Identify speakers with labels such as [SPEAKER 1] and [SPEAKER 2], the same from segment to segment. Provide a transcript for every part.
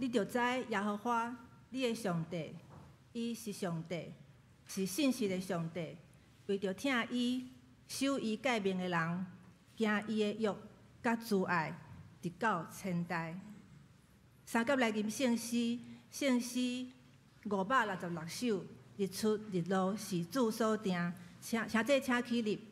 [SPEAKER 1] 你著知耶和華你的上帝，伊是上帝，是信實的上帝。為著疼伊、守伊誡命的人，行伊的約佮慈愛，直到千代。三佮來吟聖詩，聖詩566首，日出日落是主所定，請請這請起立。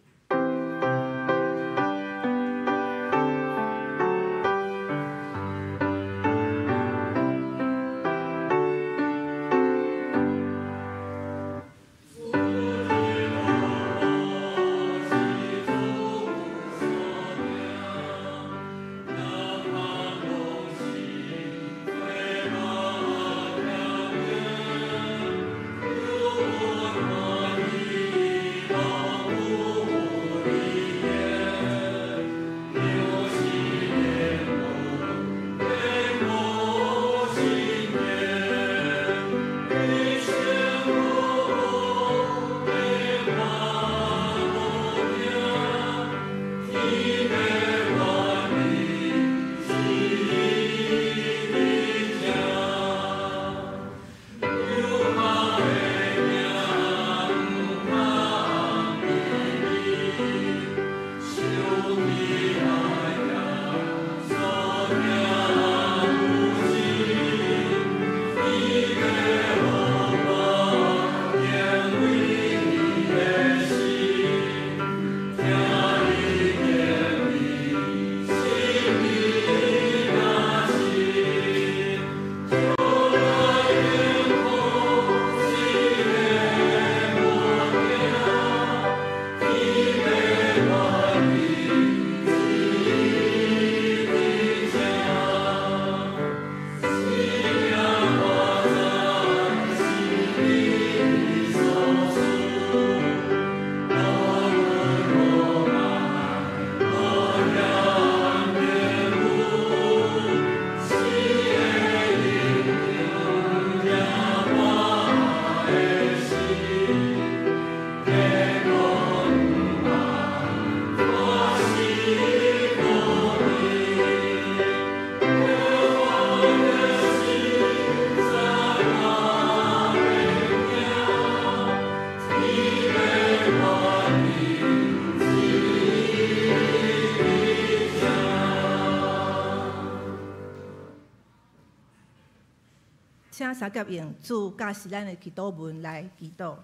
[SPEAKER 1] 請三佮用主教示咱的祈禱文來祈禱。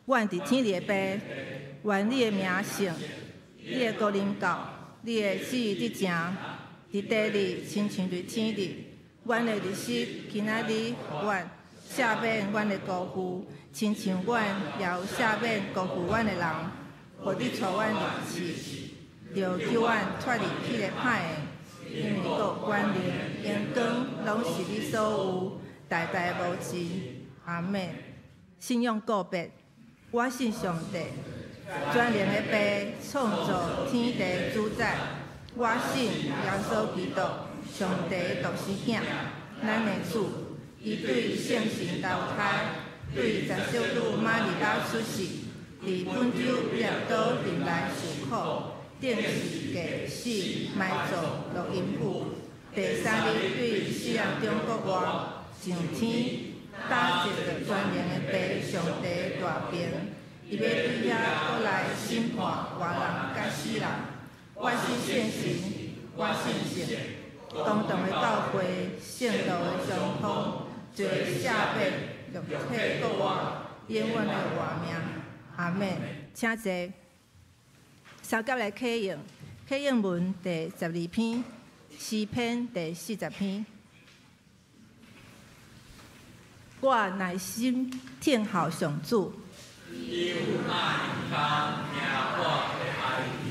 [SPEAKER 1] 阮佇天裡的父，願你的名聖，你的國臨到，你的旨意佇成，佇地裡親像佇天裡。阮的日食今仔日予阮，赦免阮的辜負，親像阮也有赦免辜負阮的人。無你帶阮入試，著救阮脫離彼个歹的，因為國、權能、榮光，攏是你所有，代代無盡。阿們。信仰告白，我信上帝，全能的父，創造天地主宰。我信耶穌基督，上帝的獨生囝，咱的主。伊對聖神投胎，對十聖女瑪利亞出世，佇本丟彼拉多入來受苦，釘十架死埋葬落陰府。第三日對死人中復活，上天，搭坐著全能的父上帝大爿，伊欲對遐閣來審判活人佮死人。我信聖神，我信聖公同的教會，聖徒的相通，罪赦免，肉體復活，永遠的活命。阿們。請坐。三佮來啟用，啟用文第12篇，詩篇第40篇。我耐心聽候上主。
[SPEAKER 2] 伊有愛耳孔聽我的哀求。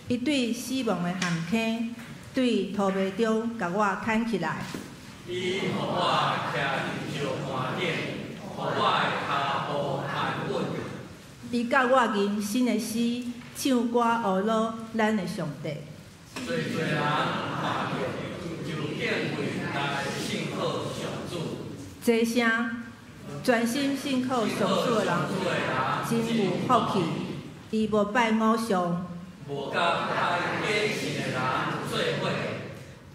[SPEAKER 1] 伊對死亡的陷坑，對塗迷中共我牽起來。
[SPEAKER 2] 伊予我徛佇石盤頂，予我的跤步安穩。
[SPEAKER 1] 伊教我吟新的詩，唱歌呵咾咱的上帝。
[SPEAKER 2] 濟濟人看著，就敬畏來信靠上主。
[SPEAKER 1] 這聲專心信靠上主的人，真有福氣。伊無拜偶像，
[SPEAKER 2] 無共害假神的人做伙。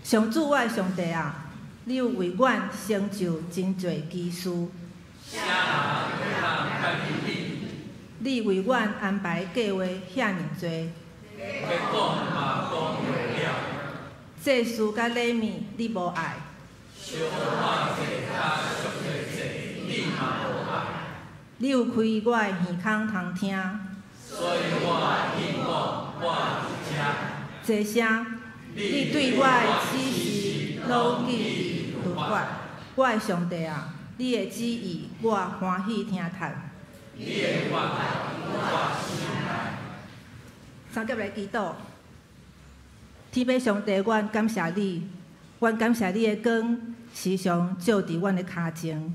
[SPEAKER 1] 上主我的上帝啊，你有為阮成就真濟奇事。
[SPEAKER 2] 啥人會當佮你比？
[SPEAKER 1] 你為阮安排計劃遐爾濟，
[SPEAKER 2] 欲講嘛講袂了。
[SPEAKER 1] 祭司佮禮物你無愛，
[SPEAKER 2] 燒火祭佮贖罪祭你嘛無愛。
[SPEAKER 1] 你有開我的耳孔通聽，
[SPEAKER 2] 所以我會去講，我佇遮。
[SPEAKER 1] 這聲，你對我的指示攏記佇律法。我的上帝啊，你的旨意我歡喜聽讀。
[SPEAKER 2] 你的法佇我心內。
[SPEAKER 1] 三昵來祈禱。天父上帝，阮感謝你，阮感謝你的光時常照佇阮的跤前，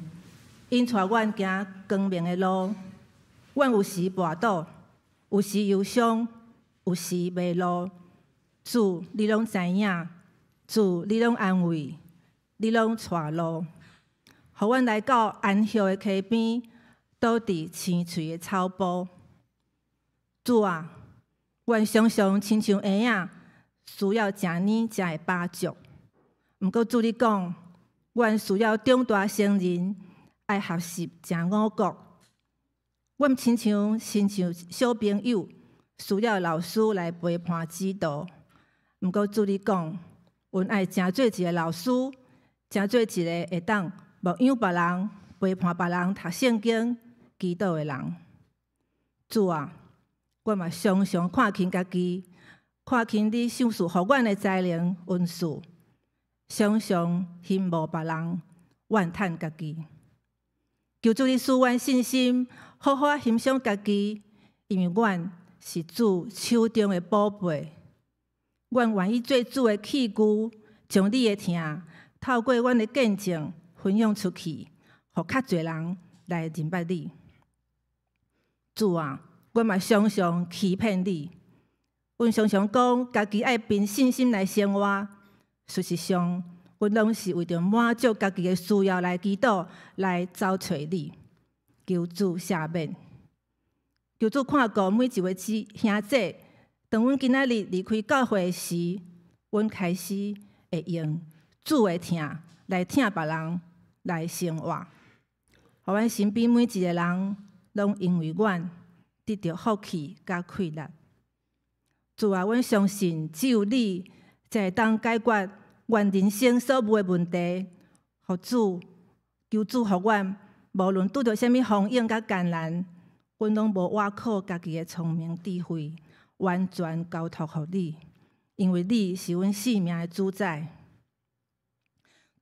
[SPEAKER 1] 引帶阮行光明的路。阮有時跋倒，有時憂傷，有時迷路。主，你攏知影；主，你攏安慰，你攏帶路，予阮來到安息的溪邊，倒佇青翠的草埔。主啊，阮常常親像嬰仔，需要食奶才會飽足。毋過主你講，阮需要長大成人，愛學習食五穀。阮親像小朋友，需要老師來陪伴指導。毋過主你講，阮愛成做一个老師，成做一个會當牧養別人、陪伴別人讀聖經、祈禱的人。主啊，我嘛常常看輕家己，看輕你賞賜予阮的才能恩賜，常常羨慕別人，怨嘆家己。求主你賜阮信心，好好欣賞家己，因為阮是主手中的寶貝。阮願意做主的器具，將你的疼透過阮的見證分享出去，予較濟人來認捌你。主啊，阮嘛常常欺騙你，阮常常講家己愛憑信心來生活，事實上，阮攏是為著滿足家己的需要來祈禱，來走揣你。求主赦免，求主看顧每一位姊兄姊。當阮今仔日離開教會時，阮開始會用主的疼來疼別人，來生活。予阮身邊每一个人，攏因為阮得著福氣佮快樂。主啊，阮相信只有你才會當解決阮人生所有的問題。予主，求主予阮，無論拄著啥物風雨佮艱難，阮攏無倚靠家己的聰明智慧，完全交託予你，因為你是阮性命的主宰。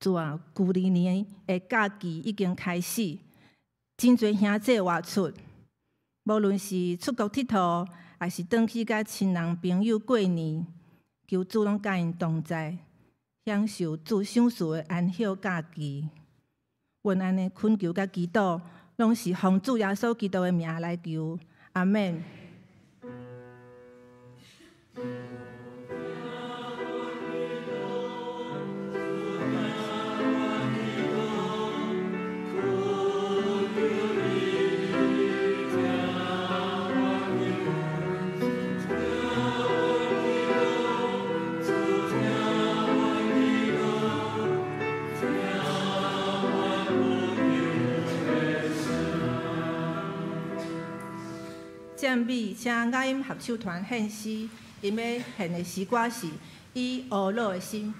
[SPEAKER 1] 主啊，舊曆年的假期已經開始，真濟兄弟外出，無論是出國𨑨迌，抑是轉去佮親人朋友過年，求主攏佮𪜶同在，享受主賞賜的安息假期。阮按呢懇求佮祈禱，攏是奉主耶穌基督的名來求，阿們。讚美，請雅音合唱團獻詩，𪜶欲獻的詩歌是《以懊惱的心》。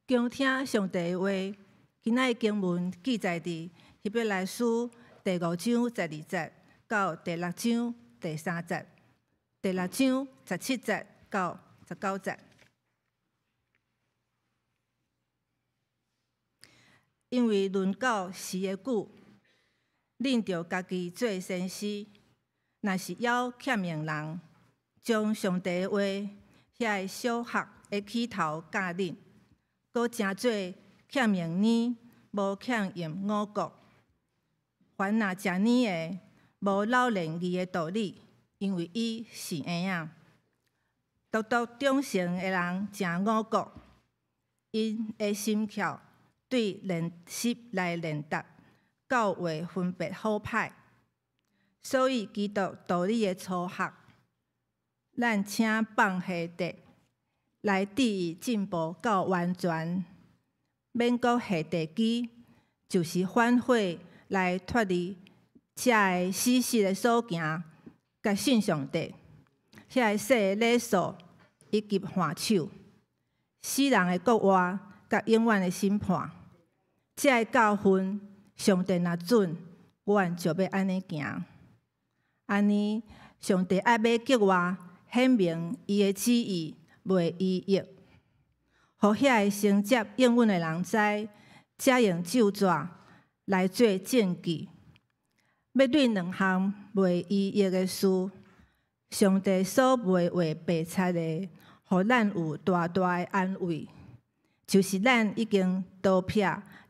[SPEAKER 1] 恭聽上帝的話，今仔日經文記載佇希伯來書第五章12節到第六章第三節，第六章17節到19節。因為論到時的久，恁著家己做先知，若是猶欠用人，將上帝的話遐個小學的起頭教恁，閣誠做欠用奶，無欠用五穀。凡若食奶的，無老練義的道理，因為伊是嬰仔。獨獨長成的人食五穀，𪜶的心竅對練習來練習，教會分別好歹。所以基督道理的初學，咱請放下軛，來致意進步到完全，免閣下地基，就是反悔來脫離這个死實的所行，佮信上帝。遐个細的禮數以及按手，死人的復活佮永遠的審判，這个教訓，上帝若准，阮就欲按呢行。按呢，上帝愛欲格外顯明伊的旨意袂移易，予遐个承接應允的人知，才用咒詛來做證據。欲對兩項袂移易的事，上帝所袂畫白漆的，予咱有大大的安慰，就是咱已經逃避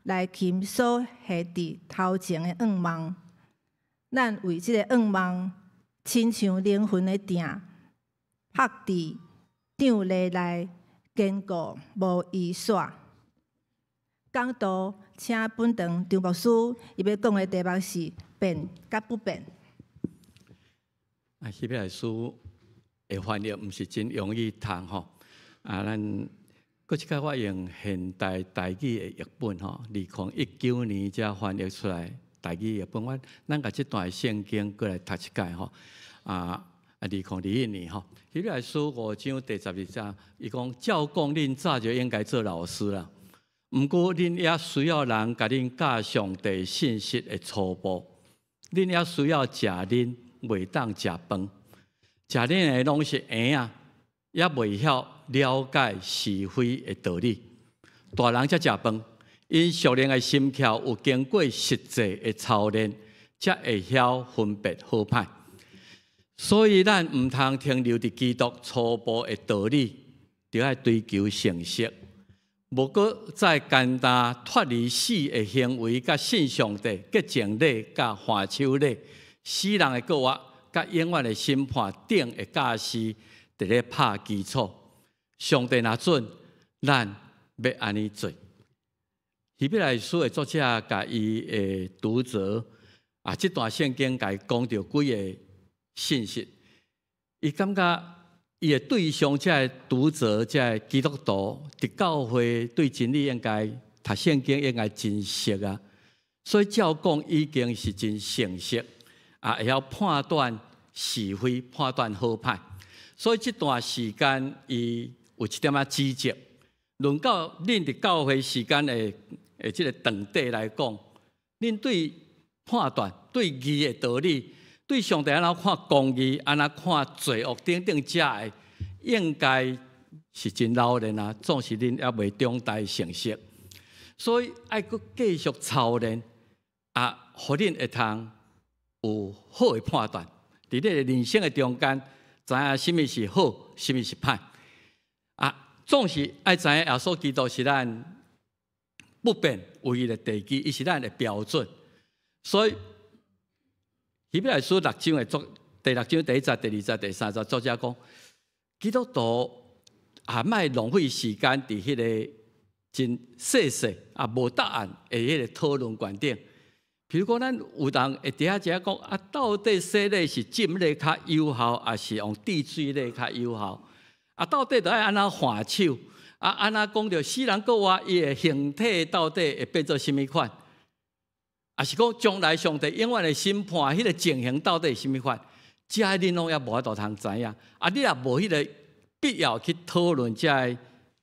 [SPEAKER 1] 來擒所下佇頭前的向望。咱為這个向望，親像靈魂的碇，拍佇張籬內，堅固無移徙。講道，請本堂張牧師，伊欲講的題目是變佮不變。
[SPEAKER 2] 啊，希伯來書的翻譯毋是真容易讀吼。啊，咱閣這擺我用現代台語的譯本吼，2019年才翻譯出來台語譯本。我咱共這段聖經閣來讀一擺吼。啊，2021年吼，希伯來書五章第12節，伊講照講恁早就應該做老師啦，毋過恁猶需要人共恁教上帝信實的初步，恁猶需要食奶，袂當食飯，食奶的攏是嬰仔，猶袂曉了解是非的道理。大人才食飯，𪜶屬靈的心竅有經過實際的操練，才會曉分別好歹。所以咱毋通停留佇基督初步的道理，著愛追求成熟，無閣再簡單脫離死的行為，佮信上帝潔淨禮佮按手禮，死人的復活，佮永遠的審判等的教示，佇咧拍基礎。上帝若准，咱欲按呢做。希伯來書的作者共伊的讀者啊，這段聖經共伊講著幾个信息。伊感覺伊的對象，這个讀者，這个基督徒，佇教會對真理應該讀聖經應該真熟啊，所以照講已經是真成熟啊，會曉判斷是非，判斷好歹。所以這段時間，伊有一點仔指責。論到恁佇教會時間的這个長短來講，恁對判斷、對義的道理、對上帝按怎看公義、按怎看罪惡等等，這个應該是真老練啊。總是恁猶未長大成熟，所以愛閣繼續操練啊，予恁會通有好的判斷。佇你的人生的中間，知影啥物是好，啥物是歹。啊，總是愛知影耶穌基督是咱不變唯一的地基，伊是咱的標準。所以希伯來書六章的作第六章第一節、第二節、第三節，作者講，基督徒啊，莫浪費時間佇彼个真細細啊無答案的彼个討論觀點。比如講，咱有人會佇遐遮講啊，到底洗禮是浸禮較有效，抑是用滴水禮較有效？啊，到底著愛按怎按手？啊，按怎講著死人復活，伊的形體到底會變做啥物款？抑是講將來上帝永遠的審判，彼个情形到底是啥物款？這恁攏猶無法度通知影。啊，你也無彼个必要去討論這个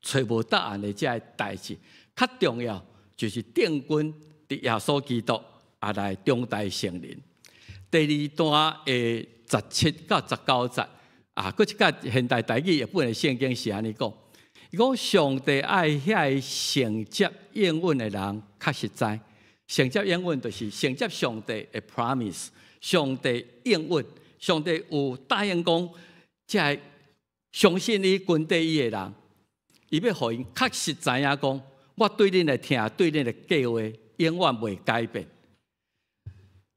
[SPEAKER 2] 揣無答案的這个代誌，較重要就是定根佇耶穌基督啊來長大成人。第二段的17到19節啊，閣一個現代台語譯本的聖經是按呢講：伊講上帝愛遐个承接應允的人，確實知。承接應允就是承接上帝的 promise，上帝應允，上帝有答應講，這个相信伊、跟綴伊的人，伊欲予𪜶確實知影講，我對恁的疼，對恁的計劃，永遠袂改變。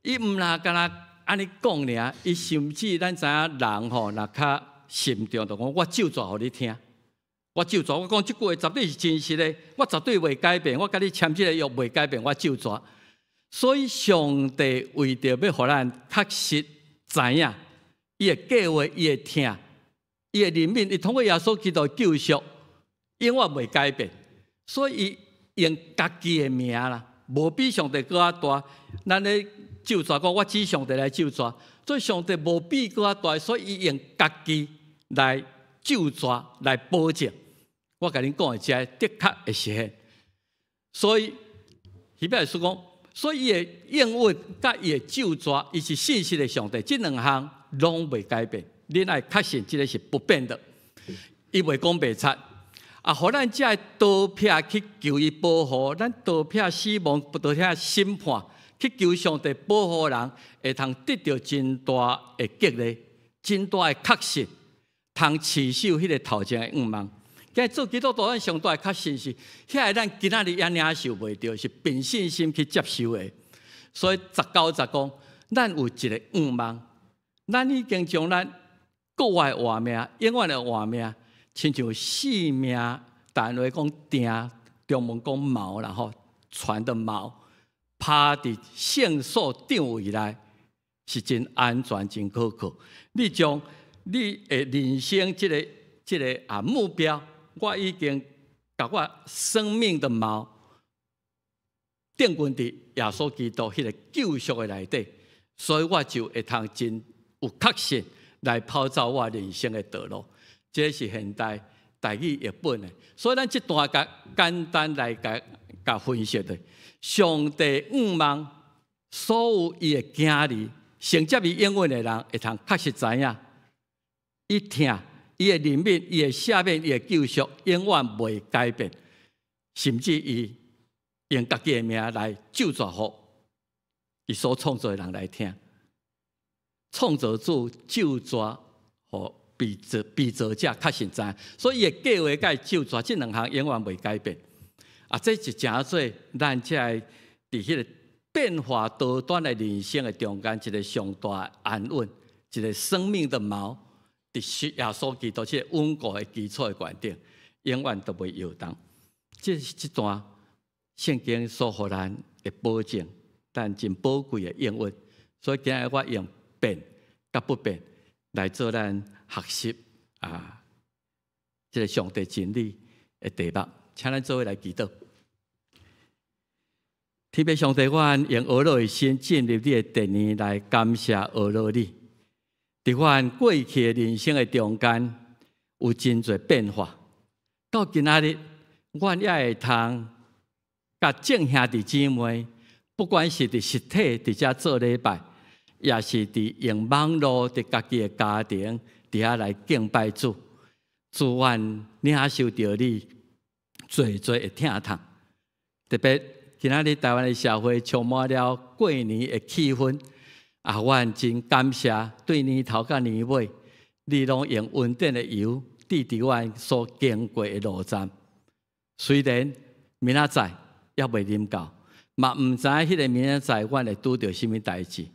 [SPEAKER 2] 伊毋若干焦按呢講爾，伊甚至咱知影人吼，若較慎重，就講我咒詛予你聽。我咒詛，我講這句話絕對是真實的，我絕對袂改變。我共你簽這個約袂改變，我咒詛。所以上帝為著欲予咱確實知影，伊的計劃，伊的疼，伊的憐憫，伊通過耶穌基督救贖，永遠袂改變。所以伊用家己的名啦，無比上帝閣較大。咱咧咒詛講，我指上帝來咒詛，所以上帝無比閣較大，所以伊用家己來咒詛來保證。我共恁講的這的確會實現。所以希伯來書講，所以伊的應允佮伊的咒詛，伊是信實的上帝，這兩項攏袂改變。恁愛確信這个是不變的，伊袂講袂出。啊，予咱這个刀劈去求伊保護，咱刀劈死亡，刀劈審判，去求上帝保護人，會通得著真大的激勵，真大的確信，通持守彼个頭前的向望。今日做基督徒，咱上大的確信是，遐个咱今仔日也領受袂著，是憑信心去接受的。所以19節講，咱有一个向望，咱已經將咱國外活命、永遠的活命，親像性命，台灣話講碇，中文講錨啦吼，船的錨，拋佇聖所帳帷內，是真安全、真可靠。你將你的人生這个啊目標，我已經共我生命的錨定根佇耶穌基督彼个救贖的內底，所以我就會通真有確信來跑走我人生的道路。這是現代台語譯本的，所以咱這段共簡單來共共分析的。上帝向望所有伊的囝兒，承接伊應允的人，會通確實知影，伊疼伊的憐憫，伊的赦免，伊的救贖，永遠袂改變，甚至伊用家己的名來咒詛予伊所創造的人來聽。創造主咒詛予被造者確實知，所以伊的計劃佮咒詛這兩項永遠袂改變。啊，這是成做咱這个佇彼个變化多端的人生的中間，一个上大的安穩，一个生命的錨，佇耶穌基督這个穩固的基礎的觀點，永遠都袂搖動。這是這段聖經所予咱的保證，咱真寶貴的應允。所以今日我用變佮不變來做咱學習啊，這个上帝真理的題目，請咱做伙來祈禱。天父上帝，我用呵咾的心進入你的殿裡來感謝呵咾你。佇阮過去的人生的中間，有真濟變化。到今仔日，阮也會通佮眾兄弟姊妹，不管是佇實體佇遮做禮拜，抑是佇用網路佇家己的家庭佇遐來敬拜主。主，阮領受著你濟濟的疼痛，特別今仔日台灣的社會充滿了過年的氣氛，啊，阮真感謝對年頭到年尾，你攏用恩典的油滴佇阮所經過的路站。雖然明仔載猶未臨到，嘛毋知彼个明仔載阮會拄著啥物代誌。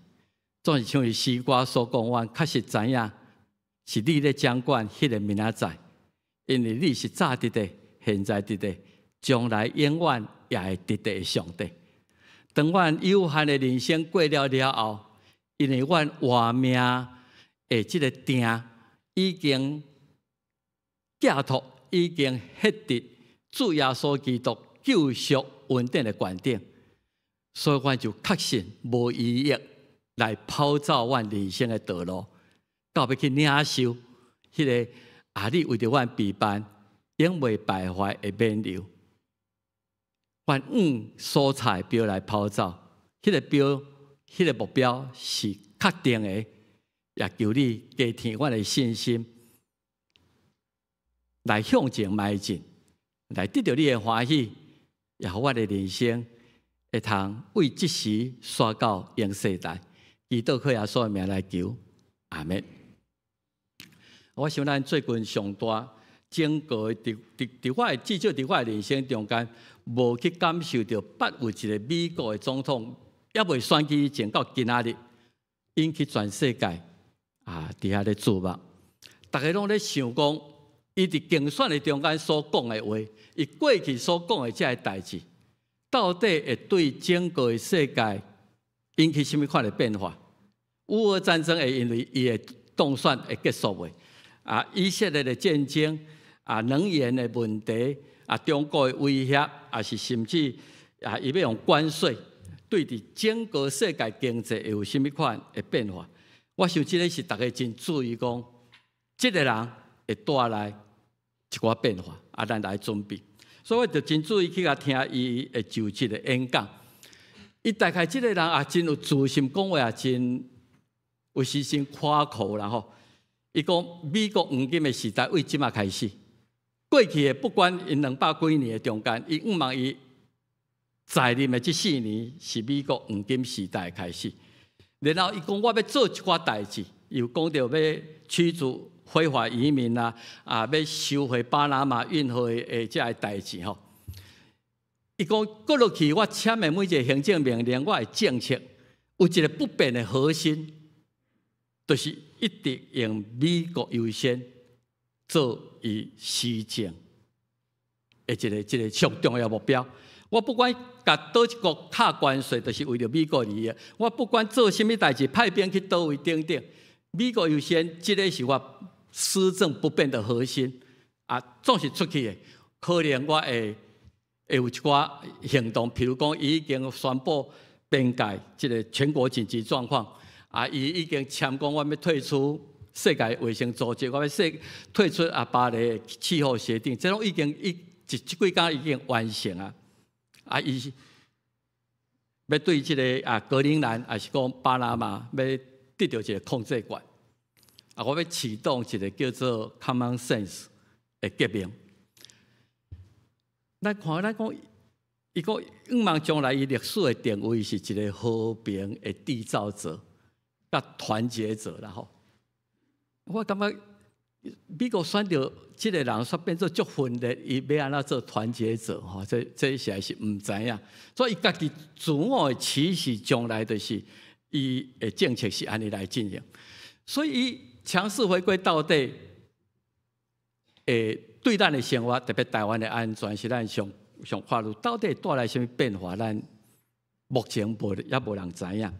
[SPEAKER 2] 總是像是詩歌所講，阮確實知影是你咧掌管彼个明仔載，因為你是早佇咧，現在佇咧，將來永遠也會佇咧的上帝。當阮有限的人生過了了後，因為阮活命的這个碇已經寄託，已經彼佇主耶穌基督救贖恩典的懸頂，所以阮就確信無疑義來跑走阮人生的道路，到欲去領受彼个啊，你為著阮備辦永袂敗壞的免油。願往所插的標來跑走，彼個標，彼個目標是確定的，也求你加添阮的信心，來向前邁進，來得著你的歡喜，也予阮的人生會通為這時煞到永世代。祈禱靠耶穌的名來求，阿們。我想咱最近上大整個佇佇佇我的至少佇我的人生中間，無去感受著，捌有一個美國的總統，猶未選舉以前到今仔日，引起全世界啊佇遐咧注目。逐家攏咧想講，伊佇競選的中間所講的話，伊過去所講的這个代誌，到底會對整個的世界引起啥物款的變化？烏俄戰爭會因為伊的當選會結束未？啊，以色列的戰爭，啊，能源的問題，啊，中國的威脅，抑是甚至啊，伊欲用關稅對佇整個世界經濟會有啥物款的變化？我想這个是逐家真注意講，這个人會帶來一寡變化，啊，咱來準備。所以我就真注意去共聽伊的就職的演講。伊大概這个人也真有自信，講話也真有時真誇口啦吼。伊講美國黃金的時代為這馬開始，過去的不管𪜶兩百幾年的中間，伊向望伊在任的這4年是美國黃金時代的開始。然後伊講我欲做一寡代誌，又講著欲驅逐非法移民啊，啊，欲收回巴拿馬運河的這个代誌吼。伊講過落去，我簽的每一个行政命令，我的政策有一个不變的核心，就是一直用美國優先做伊施政的一个上重要目標。我不管共佗一國敲關稅，就是為著美國利益。我不管做啥物代誌，派兵去佗位等等，美國優先，這个是我施政不變的核心。啊，總是出去的，可能我會有一寡行動，譬如講，伊已經宣布邊界這个全國緊急狀況。啊，伊已經簽講，我欲退出世界衛生組織，我欲退出啊巴黎氣候協定，這攏已經一這這幾工已經完成啊。啊，伊欲對這个啊格陵蘭，抑是講巴拿馬，欲得著一个控制權。啊，我欲啟動一个叫做 Common Sense 的革命。咱看咱講，伊講向望將來伊歷史的定位是一个和平的締造者。佮團結者啦吼，我感覺美國選著這个人，煞變做足分裂，伊欲按怎做團結者吼？這這實在是毋知影。所以伊家己自我的期許，將來就是伊的政策是按呢來進行。所以伊強勢回歸到底，會對咱的生活，特別台灣的安全，是咱上上考慮，到底會帶來啥物變化？咱目前無猶無人知影。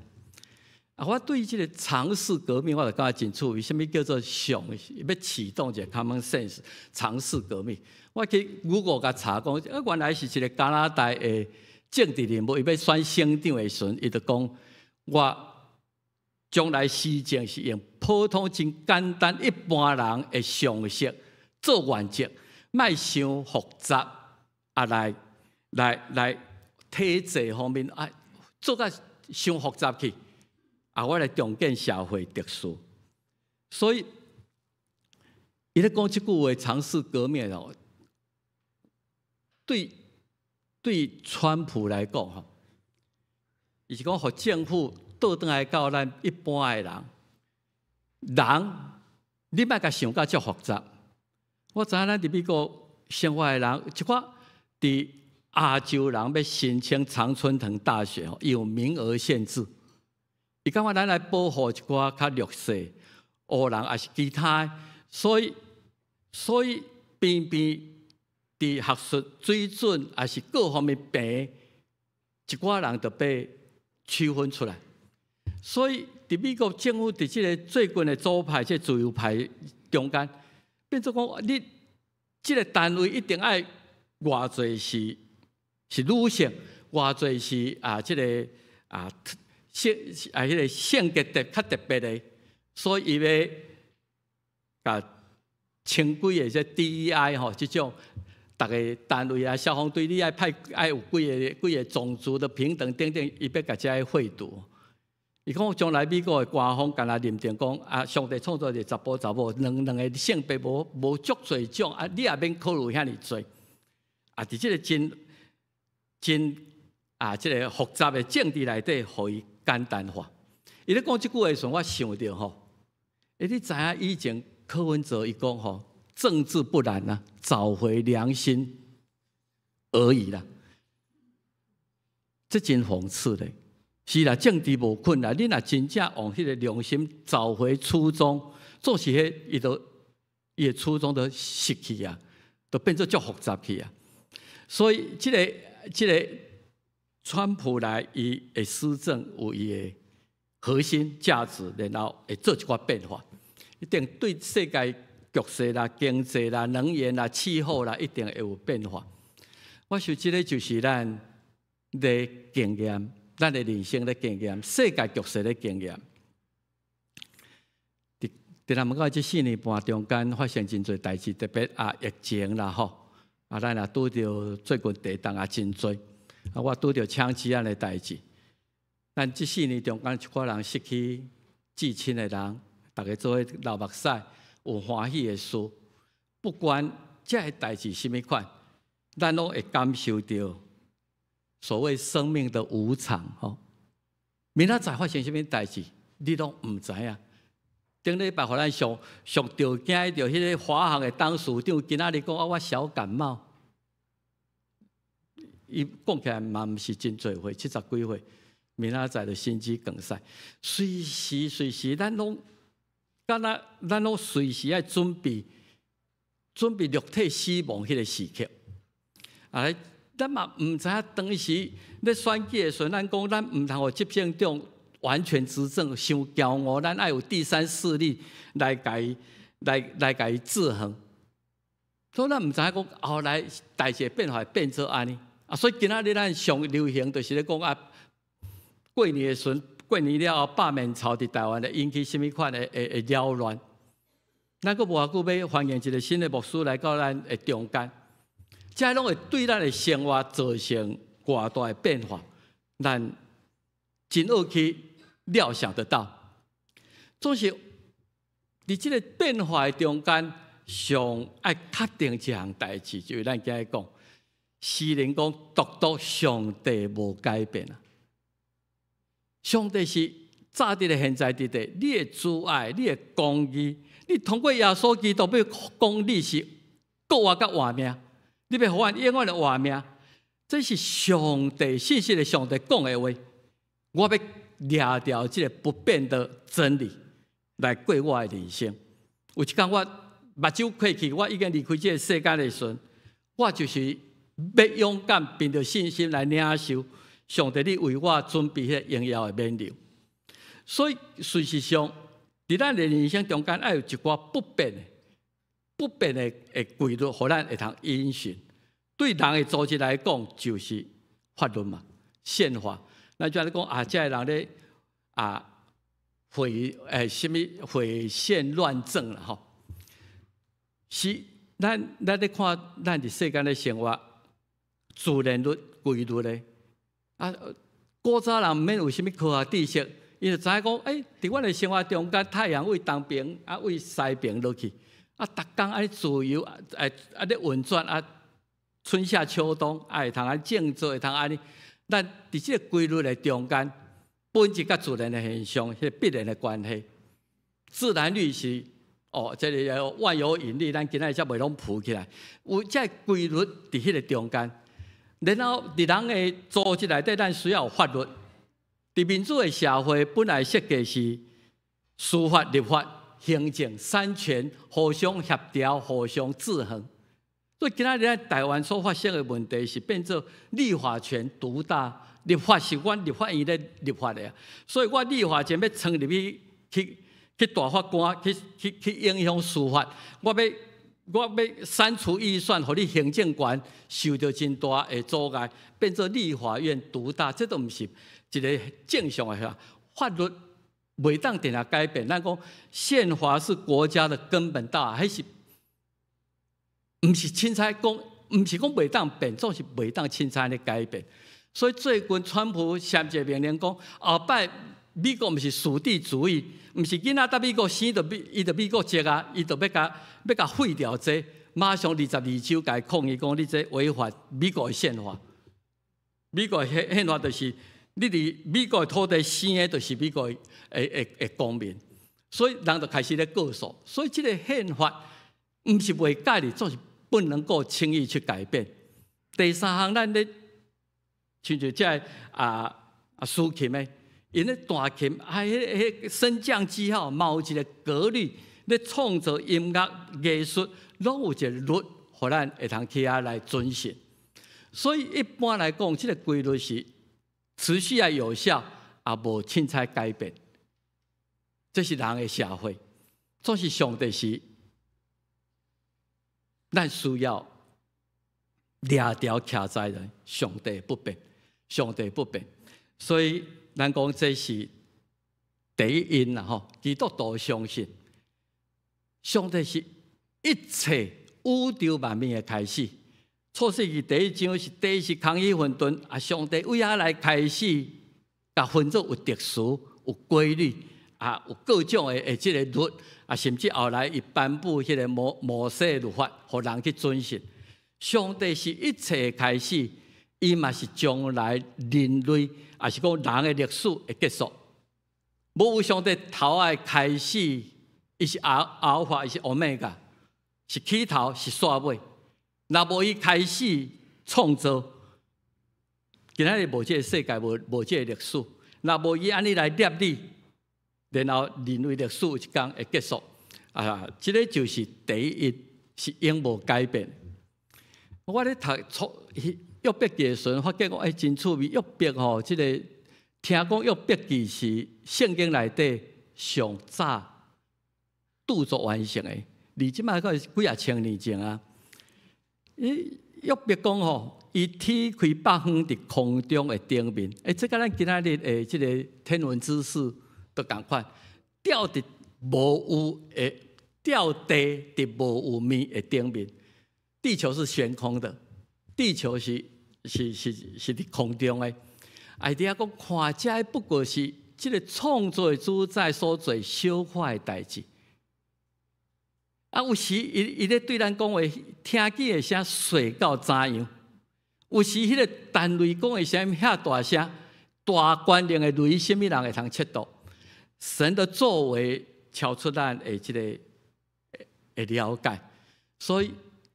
[SPEAKER 2] 啊，我對這个常識革命，我就感覺真趣味。啥物叫做上欲啟動一个 common sense 常識革命？我去 Google 共查講，啊，原來是一个加拿大的政治人物，伊欲選省長的時陣，伊就講我將來施政是用普通真簡單一般人的常識做原則，莫傷複雜啊，來來來體制方面啊，做甲傷複雜去。啊，我來重建社會秩序，所以伊咧講這句話，常識革命哦，對對川普來講吼，伊是講予政府倒轉來到咱一般的人，人你莫共想甲遮複雜。我知影咱佇美國生活的人，一寡佇亞洲人欲申請常春藤大學吼，伊有名額限制。伊感覺咱來保護一寡較弱勢黑人，抑是其他，所以偏偏佇學術水準，抑是各方面平，一寡人就被區分出來。所以佇美國政府佇這个最近的左派、這自由派中間，變做講你這个單位一定愛偌濟是女性，偌濟是啊這个啊。性啊，彼个性格特較特別的，所以伊欲共千幾个這 DEI 吼，這種逐个單位啊，消防隊你愛派愛有幾个幾个種族的平等等等，伊欲共這个廢除。伊講將來美國的官方敢若認定講啊，上帝創造一個查埔查某，兩兩个性別無無足濟種啊，你也免考慮遐爾濟。啊，佇這个真真啊，這个複雜的政治內底，予伊簡單化。伊咧講這句話的時陣，我想著吼，欸，你知影以前柯文哲伊講吼，政治不難啊，找回良心而已啦。這真諷刺咧。是啦，政治無困難，你若真正用彼个良心找回初衷，做是彼伊都伊的初衷都失去啊，都變做足複雜去啊。所以這个這个川普來，伊的施政有伊的核心價值，然後會做一寡變化，一定對世界局勢啦、經濟啦、能源啦、氣候啦，一定會有變化。我想這个就是咱的經驗。咱的人生的經驗，世界局勢的經驗。佇佇咱們講，這四年半中間發生真濟代誌，特別啊疫情啦吼，啊咱也拄著最近地動也真濟，啊我拄著槍擊案的代誌。咱這四年中間，一寡人失去至親的人，逐家做伙流目屎，有歡喜的事。不管這个代誌啥物款，咱攏會感受著。所謂生命的無常，吼，明仔載發生啥物代誌，你攏毋知影。頂禮拜予咱上上著驚著彼个華航的董事長，今仔日講啊，我小感冒，伊講起來嘛毋是真濟歲，七十幾歲，明仔載就心肌梗塞，隨時隨時咱攏敢若咱攏隨時愛準備準備肉體死亡彼个時刻，啊！咱嘛毋知影當時咧選舉的時陣，咱講咱毋通予執政黨完全執政，傷驕傲，咱愛有第三勢力來共伊來來共伊制衡。所以咱毋知影講後來代誌變化會變做按呢啊！所以今仔日咱上流行就是咧講啊，過年的時陣，過年了後罷免潮佇台灣會引起啥物款的的的擾亂。咱閣無偌久欲歡迎一个新的牧師來到咱的中間。這攏會對咱的生活造成偌大的變化，咱真好去料想得到。總是佇這个變化的中間，上愛確定一項代誌，就是咱今日講，詩人講，獨獨上帝無改變啊！上帝是早佇咧、現在佇咧，你的慈愛、你的公義，你通過耶穌基督欲講你是閣活閣活命。你欲予阮永遠的活命，這是上帝信實的上帝講的話。我欲掠著這个不變的真理來過我的人生。有一工我目睭閉去，我已經離開這个世間的時陣，我就是欲勇敢憑著信心來領受上帝你為我準備彼个榮耀的勉勵。所以事實上，佇咱的人生中間，愛有一寡不變的、不變的的規律，予咱會通依循。對人的組織來講，就是法律嘛、憲法。咱就按呢講啊，這个人咧啊，毀欸，啥物毀憲亂政啦吼。是咱咱咧看咱佇世間咧生活，自然律規律咧。啊，古早人毋免有啥物科學知識，伊就知影講，欸，佇阮的生活中間，太陽對東爿啊，對西爿落去，啊，逐工按呢自由欸按呢運轉啊。春夏秋冬，啊會通按呢種作，會通按呢。咱佇這个規律的中間，本質佮自然的現象，彼个必然的關係。自然律是哦，這个萬有引力，咱今仔日才袂攏浮起來。有這个規律佇彼个中間，然後佇人的組織內底，咱需要有法律。佇民主的社會，本來設計是司法、立法、行政三權互相協調、互相制衡。所以今仔日咱台灣所發生的問題是變做立法權獨大，立法是阮立法院咧立法的，所以我立法權欲衝入去去去大法官去去去影響司法，我欲我欲刪除預算，予你行政權受著真大的阻礙，變做立法院獨大，這都毋是一个正常的法律，袂當定定改變。咱講憲法是國家的根本大，彼是。毋是凊彩講，毋是講袂當變，總是袂當凊彩咧改變。所以最近川普簽一个命令講，後擺美國毋是屬地主義，毋是囡仔佇美國生就美，伊就美國籍啊，伊就欲共廢掉這個，馬上22州共伊抗議講，你這違反美國的憲法。美國憲法就是你佇美國的土地生的，就是美國的公民，所以人就開始咧告訴。所以這個憲法毋是袂改的，總是不能夠輕易去改變。第三項，咱咧親像這个司琴的，𪜶咧彈琴啊，彼升降記號，嘛有一个格律，咧創造音樂藝術，攏有一个律，予咱會通去遐來遵循。所以一般來講，這个規律是持續啊有效，也無凊彩改變。這是人的社會，總是上帝是咱需要掠牢徛在的，上帝不變，上帝不變。所以咱講這是第一因啦，吼！基督徒相信，上帝是一切宇宙萬物的開始。創世記第一章是地是空虛混沌，啊！上帝對遐來開始，共分做有秩序、有規律，啊，有各種的這个律，啊，甚至後來伊頒布彼个摩西律法，予人去遵循。上帝是一切的開始，伊嘛是將來人類，也是講人的歷史的結束。無有上帝頭仔的開始，伊是阿爾法，伊是歐米伽，是起頭，是煞尾。若無伊開始創造，今仔日無這个世界，無這个歷史。若無伊按呢來立理，然後人類歷史有一天會結束。啊，這个就是第一，是永無改變。我咧讀創約伯記的時陣，發覺講欸真趣味。約伯吼，這个聽講約伯記是聖經內底上早著作完成的，離這擺閣幾仔千年前啊。伊約伯講吼，伊天開百方佇空中的頂面，欸，這佮咱今仔日的這个天文知識都仝款，吊佇無有的吊地佇無有物的頂面，地球是懸空的，地球是佇空中的。啊，伊佇遐講看這不過是這个創造的主宰所做小可的代誌。啊，有時伊咧對咱講話，聽見的聲細到怎樣？有時彼个單位講的聲遐大聲，大權能的雷，啥物人會通測度？神的作為超出咱的這个的了解，所以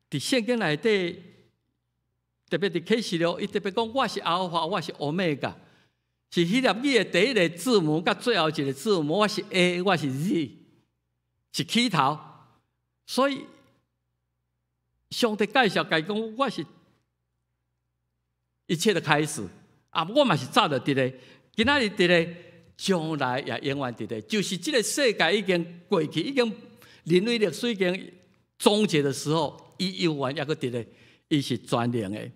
[SPEAKER 2] 佇聖經內底，特別佇啟示錄，伊特別講我是阿爾法，我是歐米伽，是希臘語的第一个字母，佮最後一个字母，我是 A，我是 Z，是起頭。所以，上帝介紹家己講，我是一切的開始啊！我嘛是早就佇咧，今仔日佇咧，將來也永遠佇咧。就是這个世界已經過去，已經人類歷史已經終結的時候，伊猶原猶閣佇咧，伊是全能的。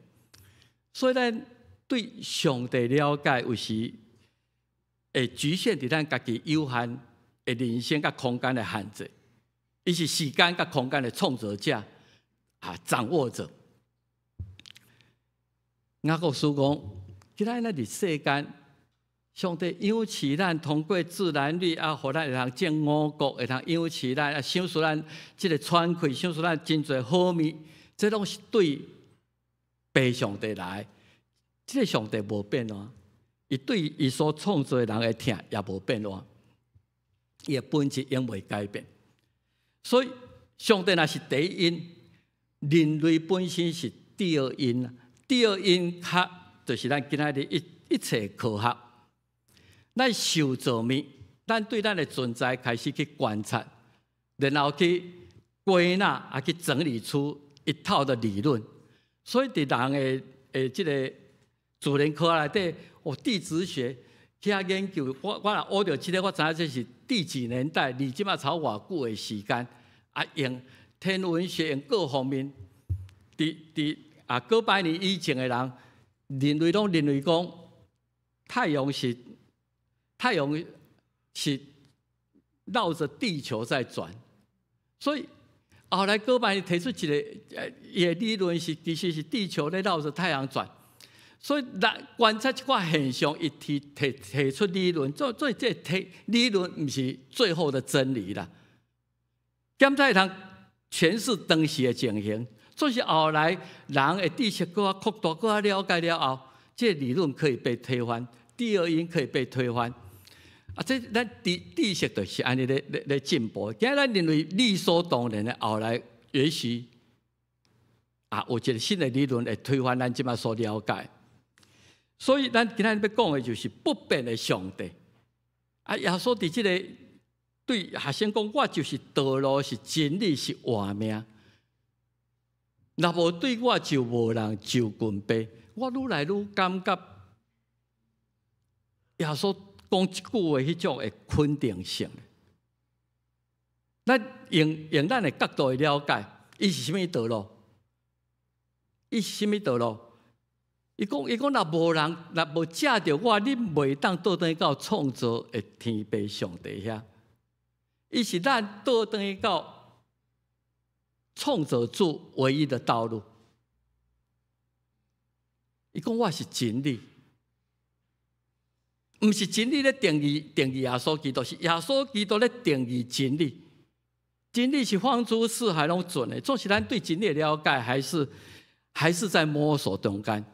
[SPEAKER 2] 所以，咱對上帝了解有時會局限佇咱家己有限的人生佮空間的限制。伊是時間佮空間的創造者啊，掌握者。雅各書講，今仔日佇世間，上帝養飼咱，通過自然律啊，予咱會通種五穀，會通養飼咱啊，賞賜咱這个喘氣，賞賜咱真濟好物，這攏是對父上帝來。這个上帝無變化，伊對伊所創造的人的疼也無變化，伊的本質永袂改變。所以，上帝若是第一因，人類本身是第二因。第二因較就是咱今仔日一切科學。咱受造物，咱對咱的存在開始去觀察，然後去歸納啊，去整理出一套的理論。所以，佇人的這个自然科學內底，哦，地質學去遐研究，我若學著這个，我知影這是第幾年代，離這擺差偌久的時間。啊，用天文學用各方面，佇啊幾百年以前的人，認為攏認為講太陽是繞着地球在轉，所以後來哥白尼提出一個，伊的理論是其實是地球咧繞著太陽轉，所以來觀察這寡現象，伊提出理論，做這個提理論毋是最後的真理啦。檢查會通詮釋當時的情形，總是後來人的知識閣較擴大、閣較了解了後，這個理論可以被推翻，第二因可以被推翻。啊，這咱知識就是按呢咧進步。今仔咱認為理所當然的，後來也許啊，有一個新的理論會推翻咱這擺所了解。所以，咱今仔日欲講的就是不變的上帝。啊，耶穌佇這個對學生講，我就是道路，是真理，是活命。若無對我，就無人就近父。我愈來愈感覺耶穌講這句話彼種的肯定性。咱用咱的角度去了解，伊是啥物道路？伊是啥物道路？伊講，若無人，若無藉著我，你袂當倒轉到創造的天父上帝遐。伊是咱倒轉到創造主唯一的道路。伊講我是真理，毋是真理咧定義耶穌基督，是耶穌基督咧定義真理。真理是放諸四海攏準的，總是咱對真理的了解，還是在摸索中間。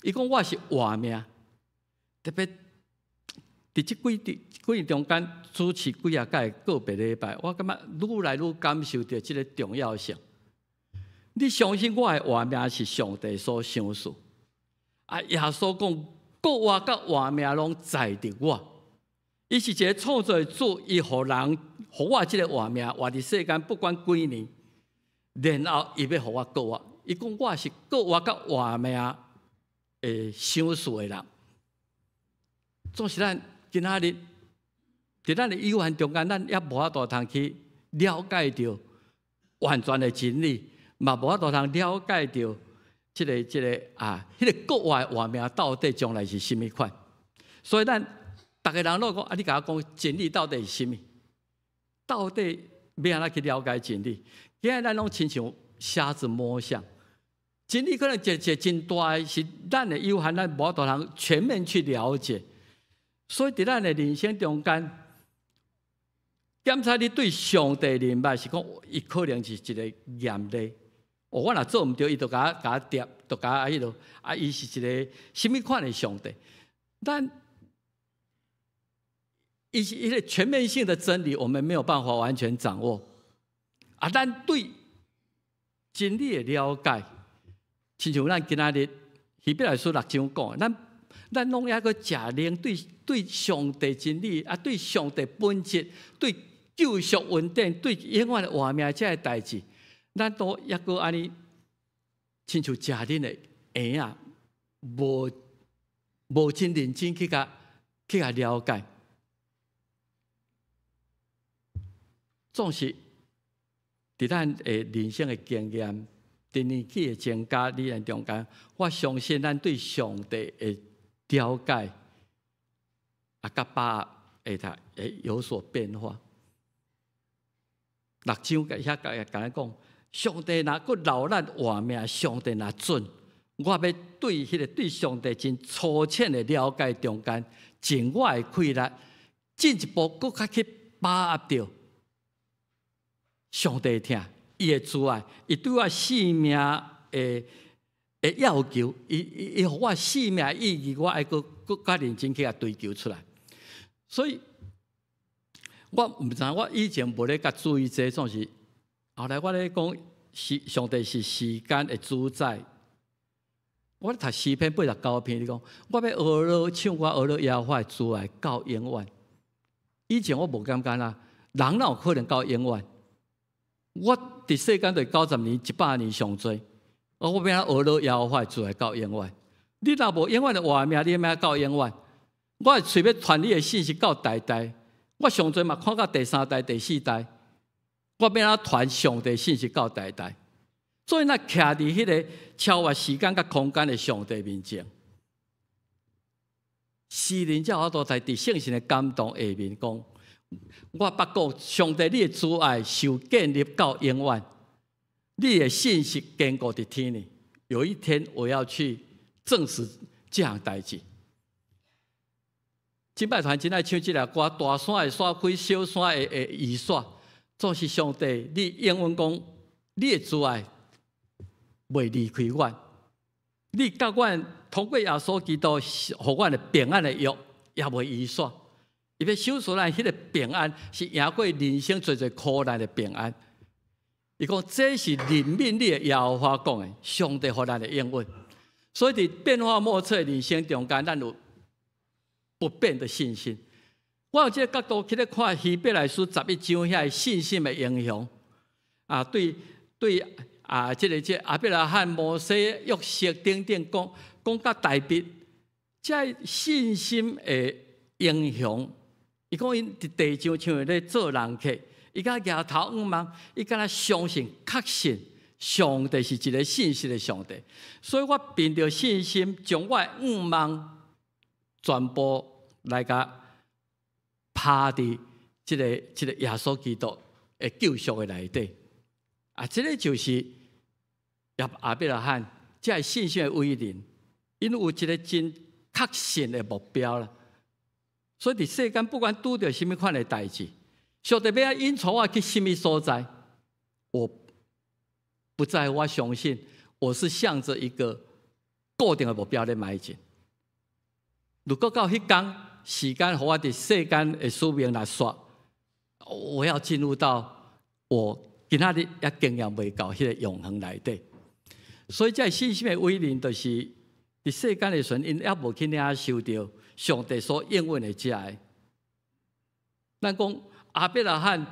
[SPEAKER 2] 伊講我是活命，特別佇這幾年中間主持幾仔屆個別禮拜，我感覺愈來愈感受著這個重要性。你相信我的活命是上帝所賞賜？啊，耶穌講，復活佮活命攏在佇我。伊是一個創造的主，伊予人予我這個活命，活佇世間不管幾年，然後伊欲予我復活。伊講我是復活佮活命會賞賜的人，總是咱今仔日佇咱的有限中間，咱猶無法度通去了解著完全的真理，嘛無法度通了解著這個啊，彼個復活的活命到底將來是啥物款？所以咱逐个人攏講啊，你共我講真理到底是啥物？到底欲按怎去了解真理？今仔咱攏親像瞎子摸象。真理可能一個真大的，是咱的有限，咱無法度通全面去了解。所以，佇咱的人生中間，檢查你對上帝認捌是講，伊可能是一個嚴厲。哦，我若做毋著，伊就共我疊，就共我彼落。啊，伊是一個啥物款的上帝？但伊是一個全面性的真理，我們沒有辦法完全掌握。啊，咱對真理的了解，親像咱今仔日希伯來書六章講，咱攏猶閣食奶，對上帝真理啊，對上帝本質，對救贖恩典，對永遠的活命這个代誌，咱都猶閣按呢，親像食奶的嬰仔，無真認真去共了解，總是佇咱的人生的經驗，佇年紀的增加，你咱中間，我相信咱對上帝的了解，啊，佮把握會有所變化。六章遐共咱講，上帝若閣留咱活命，上帝若准，我欲對彼个對上帝真粗淺的了解中間，盡我的氣力，進一步閣較去把握著上帝的疼，伊的慈愛，伊對我生命的要求，伊予我生命意義，我愛閣較認真去共追求出來。所以，我毋知我以前無咧較注意這總是後來我咧講，是上帝是時間的主宰。我咧讀詩篇89篇，你講我欲學咧唱歌，學咧耶和華的慈愛到永遠。以前我無感覺啦，人哪有可能到永遠？我佇世間著90年、100年上濟，我欲按怎學咧耶和華的慈愛到永遠？你若無永遠的活命，你欲按怎到永遠？我的喙欲傳你的信實到代代，我上濟嘛看到第三代、第四代，我欲按怎傳上帝信實到代代？所以，咱徛佇彼个超越時間佮空間的上帝面前，詩人才有法度在佇聖神的感動下面講：我捌講上帝，你的慈愛受建立到永遠。你的信實堅固佇天呢？有一天我要去證實這項代誌。敬拜團真愛唱這个歌，大山會散開，小山會移徙，總是上帝，你永遠講你的慈愛袂離開阮，你佮阮通過耶穌基督，予阮的平安的約也袂移徙。伊欲守住咱彼个平安，是贏過人生濟濟苦難的平安。伊講這是憐憫你的耶和華講的，上帝予咱的應允。所以佇變化莫測的人生中間，咱有不變的信心。我用這个角度去咧看希伯來書11章遐信心的英雄啊，對對啊，這個亞伯拉罕、摩西、約瑟等等，講講甲大衛，這信心的英雄，伊講𪜶佇地上像咧做人客，伊敢舉頭向望，伊敢若相信、確信上帝是一个信實的上帝，所以我憑著信心，將我的向望全部來共拋佇這個耶穌基督的救贖的內底。啊，這个就是亞伯拉罕這个信心的偉人，𪜶有一个真確信的目標啦。所以佇世間不管拄著啥物款的代誌，上帝欲引帶我去啥物所在，我不在乎，我相信我是向著一個固定的目標咧邁進。如果到彼工時間，予我佇世間的使命來煞，我要進入到我今仔日猶經驗袂到彼个永恆內底。所以這个信心的偉人，就是佇世間的時陣，𪜶猶無去領受著上帝所應允的這个。咱講亞伯拉罕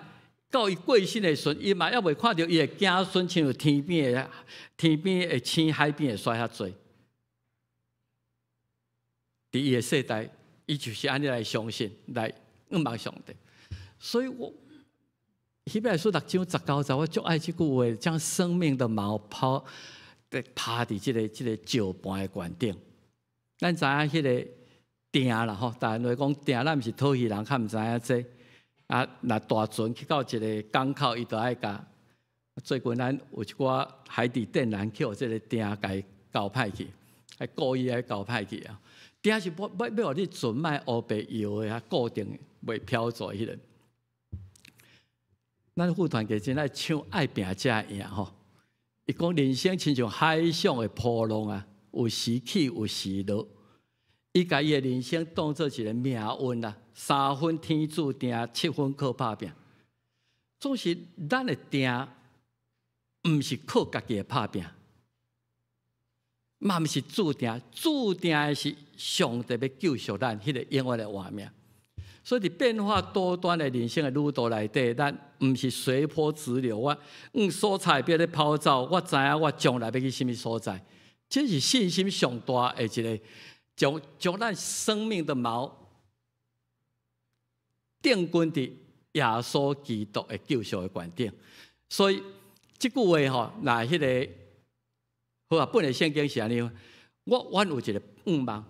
[SPEAKER 2] 到伊過身的時陣，伊嘛猶未看著伊的子孫親像天邊的星、海邊的沙遐濟。佇伊的世代，伊就是按呢來相信，來仰望上帝。所以我希伯來書6章19節，我足愛這句話，將生命的錨拋拋佇這個石盤的懸頂。咱知影彼个碇啦吼，台灣話講碇，咱毋是土魚人，較毋知影這。啊，若大船去到一个港口，伊就愛共。最近咱有一寡海底電纜去予這个碇共攪歹去，還故意愛攪歹去啊！碇是欲予你船莫烏白搖的啊，固定袂飄走彼个。咱副團結真愛唱愛拚才會贏吼。伊講人生親像海上的波浪啊，有時起有時落。伊共伊的人生當做一个命運啦，三分天注定，七分靠拍拚。總是咱的定，毋是靠家己的拍拚，嘛毋是注定，注定的是上帝欲救贖咱彼个永遠的活命。所以佇變化多端的人生的旅途內底，咱毋是隨波逐流。我向所在欲咧跑走，我知影我將來欲去啥物所在。這是信心上大的一个，將咱生命的錨定根佇耶穌基督的救贖的懸頂。所以這句話吼，若彼个好啊，本來聖經是按呢，我有一个向望，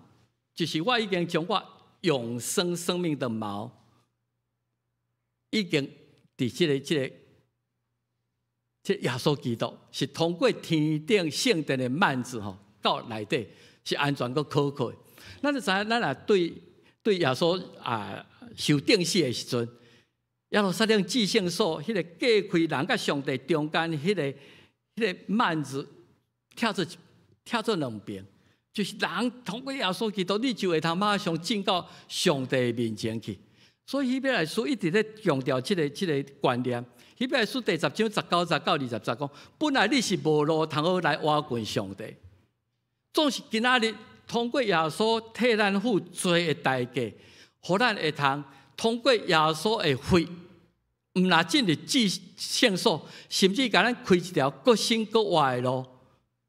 [SPEAKER 2] 就是我已經將我永生生命的錨，已經佇這個耶穌基督是通過天頂聖殿的幔子吼，到內底是安全閣可靠的。咱就知影，咱若對耶穌啊受釘死的時陣，耶路撒冷至聖所彼个隔開人佮上帝中間彼個幔子拆做兩邊。就是人通過耶穌基督，你就會通馬上進到上帝面前去。所以希伯來書一直咧強調這個觀念。希伯來書第10章19節到20節講，本來你是無路通好來倚近上帝，總是今仔日通過耶穌替咱付罪的代價，予咱會通通過耶穌的血，毋若進入至聖所，甚至共咱開一條閣新閣活的路，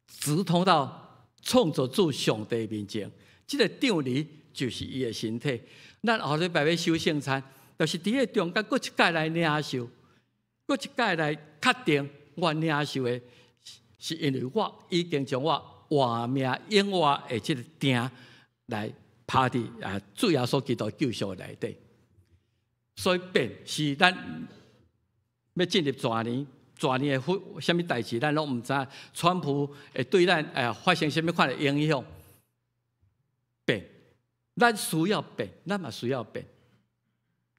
[SPEAKER 2] 直通到創造主上帝面前。這个帳籬就是伊的身體。咱後禮拜欲守聖餐，就是佇彼个中間，閣一擺來領受，閣一擺來確定我領受的，是因為我已經將我活命永活的這个碇來拋佇主耶穌基督救贖內底。所以變是咱欲進入蛇年，全年會啥物代誌，咱攏毋知。川普會對咱發生啥物款的影響？變，咱需要變，咱嘛需要變。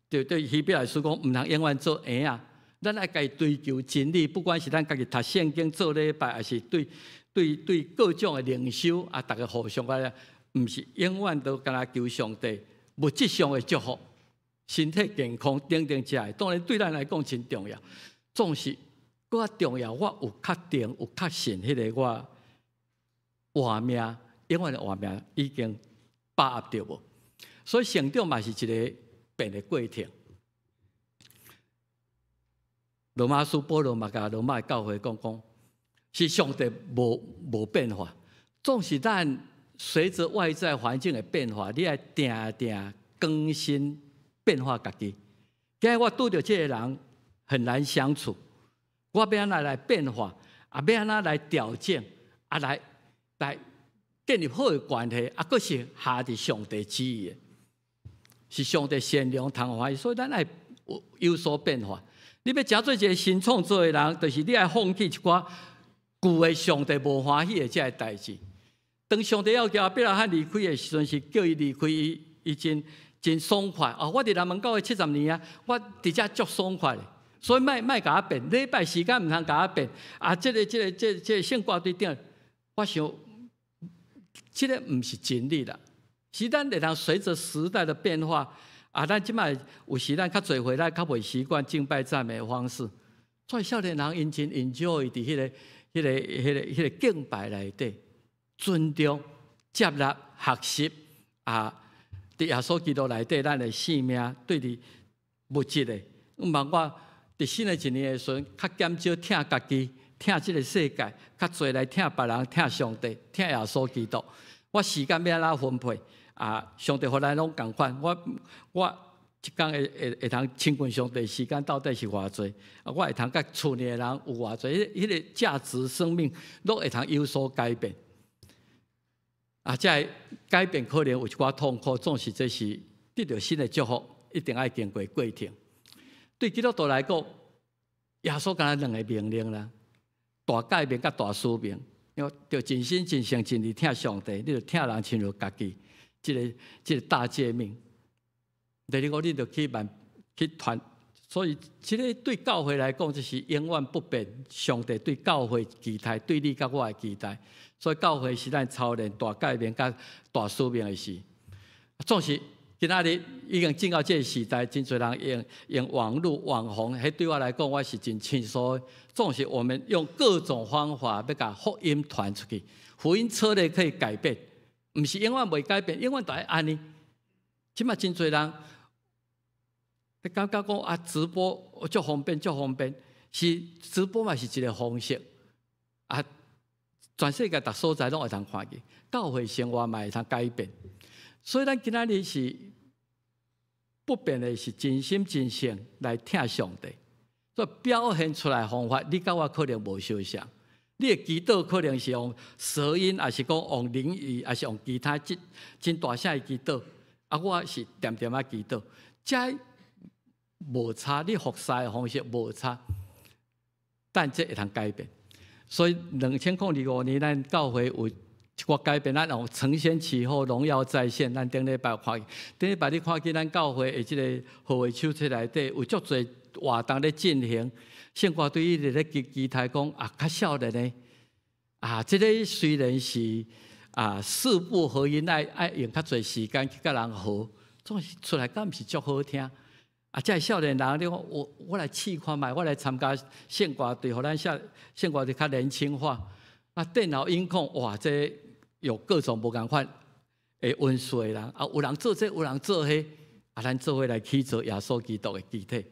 [SPEAKER 2] 對對，希伯來書講，毋通永遠做嬰仔，咱愛家己追求真理，不管是咱家己讀聖經、做禮拜，抑是對對對各種的靈修啊，逐家互相來，毋是永遠都干焦求上帝物質上的祝福、身體健康等等這个，當然對咱來講真重要。總是閣較重要，我有確定、有確信，彼个我活命，永遠的活命已經把握著無？所以成長嘛是一个變的過程。羅馬書保羅嘛共羅馬的教會講講，是上帝無無變化，總是咱隨著外在環境的變化，你愛定定更新變化家己。今日我拄著這个人很難相處，我欲按怎來變化，啊，欲按怎來調整，啊，來來建立好的關係，啊，閣是合佇上帝旨意的，是上帝善良通歡喜，所以咱愛有所變化。你欲成做一个新創造的人，就是你愛放棄一寡舊的上帝無歡喜的這个代誌。當上帝要叫亞伯拉罕離開的時陣，是叫伊離開，伊伊真真爽快啊！我佇南門教會70年啊，我佇遮足爽快的，所以莫莫共我變，禮拜時間毋通共我變啊！這个這个這個這个聖歌隊長，我想這个毋是真理啦，是咱會當隨著時代的變化。啊，咱這擺有時咱較濟歲，咱較袂習慣敬拜讚美的方式。所以少年人𪜶真 enjoy 佇彼个、彼个、彼个、彼个敬拜內底，尊重、接納、學習啊！佇耶穌基督內底，咱的性命對佇物質的，毋茫我佇新的一年的時陣，較減少疼家己，疼這个世界，較濟來疼別人、疼上帝、疼耶穌基督。我時間欲按怎分配？啊！上帝予咱攏仝款，我我一工會會會通親近上帝時間到底是偌濟？啊，我會通佮厝內的人有偌濟？彼彼个價值生命攏會通有所改變。啊，這个改變可能有一寡痛苦，總是這是得著新的祝福，一定愛經過過程。對基督徒來講，耶穌干焦兩个命令啦，大誡命佮大使命，要著盡心盡性盡意疼上帝，你著疼人親像家己。這个這个大誡命，第二個你著去辦去傳，所以這个對教會來講，這是永遠不變。上帝對教會期待，對你佮我的期待，所以教會是咱操練大誡命佮大使命的時。總是今仔日已經進到這个時代，真濟人用用網路網紅，彼對我來講，我是真輕鬆的。總是我們用各種方法欲共福音傳出去，福音策略可以改變。毋是永遠袂改變，永遠都愛按呢。這擺真濟人，你感覺講啊，直播足方便，足方便，是直播嘛是一个方式啊。全世界逐所在攏會通看見，教會生活嘛會通改變。所以咱今仔日是不變的，是盡心盡性來疼上帝。所以表現出來方法，你佮我可能無相像。你的祈禱可能是用舌音，抑是講用靈語，抑是用其他真真大聲的祈禱。啊，我是恬恬仔祈禱，這無差，你服侍的方式無差，但這會通改變。所以2025年，咱教會有一寡改變，咱用承先啟後，榮耀再現。咱頂禮拜看，頂禮拜你看見咱教會的這个號碼手冊內底有足濟活動咧進行。聖歌隊一直咧期期待講啊，較少年的啊，這个雖然是啊四部合音，愛愛用較濟時間去佮人合，總是出來敢毋是足好聽。啊，這个少年人，你講我我來試看覓，我來參加聖歌隊，予咱少聖歌隊較年輕化。啊，電腦音控哇，這有各種無仝款的文數的人啊，有人做這個，有人做彼，啊，咱做伙來起做耶穌基督的肢體。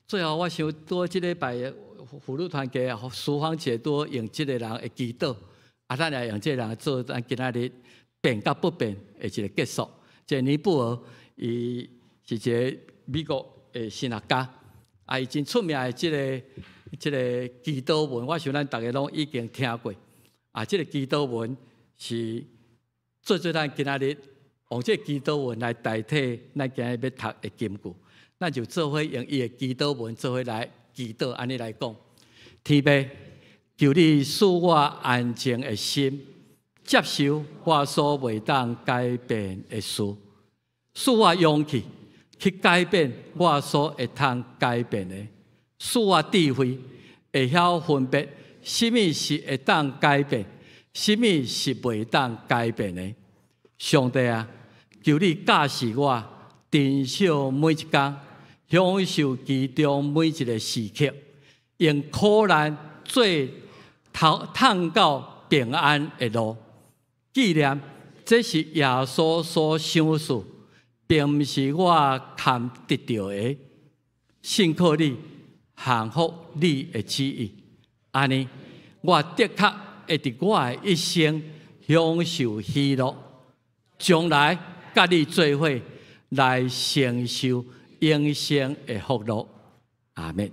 [SPEAKER 2] 最後，我想拄這禮拜婦女團契淑芳姐拄用這个人的祈禱，啊，咱來用這个人做咱今仔日變佮不變的一个結束。這个尼布爾，伊是一个美國的神學家，啊，伊真出名的這个這个祈禱文，我想咱逐家攏已經聽過。啊，這个祈禱文是做做咱今仔日用這个祈禱文來代替咱今日欲讀的金句。咱就做伙用伊的祈禱文做伙來祈禱，按呢來講。天父，求你賜我安靜的心，接受我所袂當改變的事，賜我勇氣去改變我所會通改變的，賜我智慧，會曉分別啥物是會當改變，啥物是袂當改變的。上帝啊，求你教示我，珍惜每一工，享受其中每一个時刻，用苦難做頭通到平安的路。紀念這是耶穌所賞賜，並毋是我堪得著的。信靠你，降服你的旨意，按呢，我的確會佇我的一生享受喜樂，將來佮你做伙來承受永生的福樂。阿們。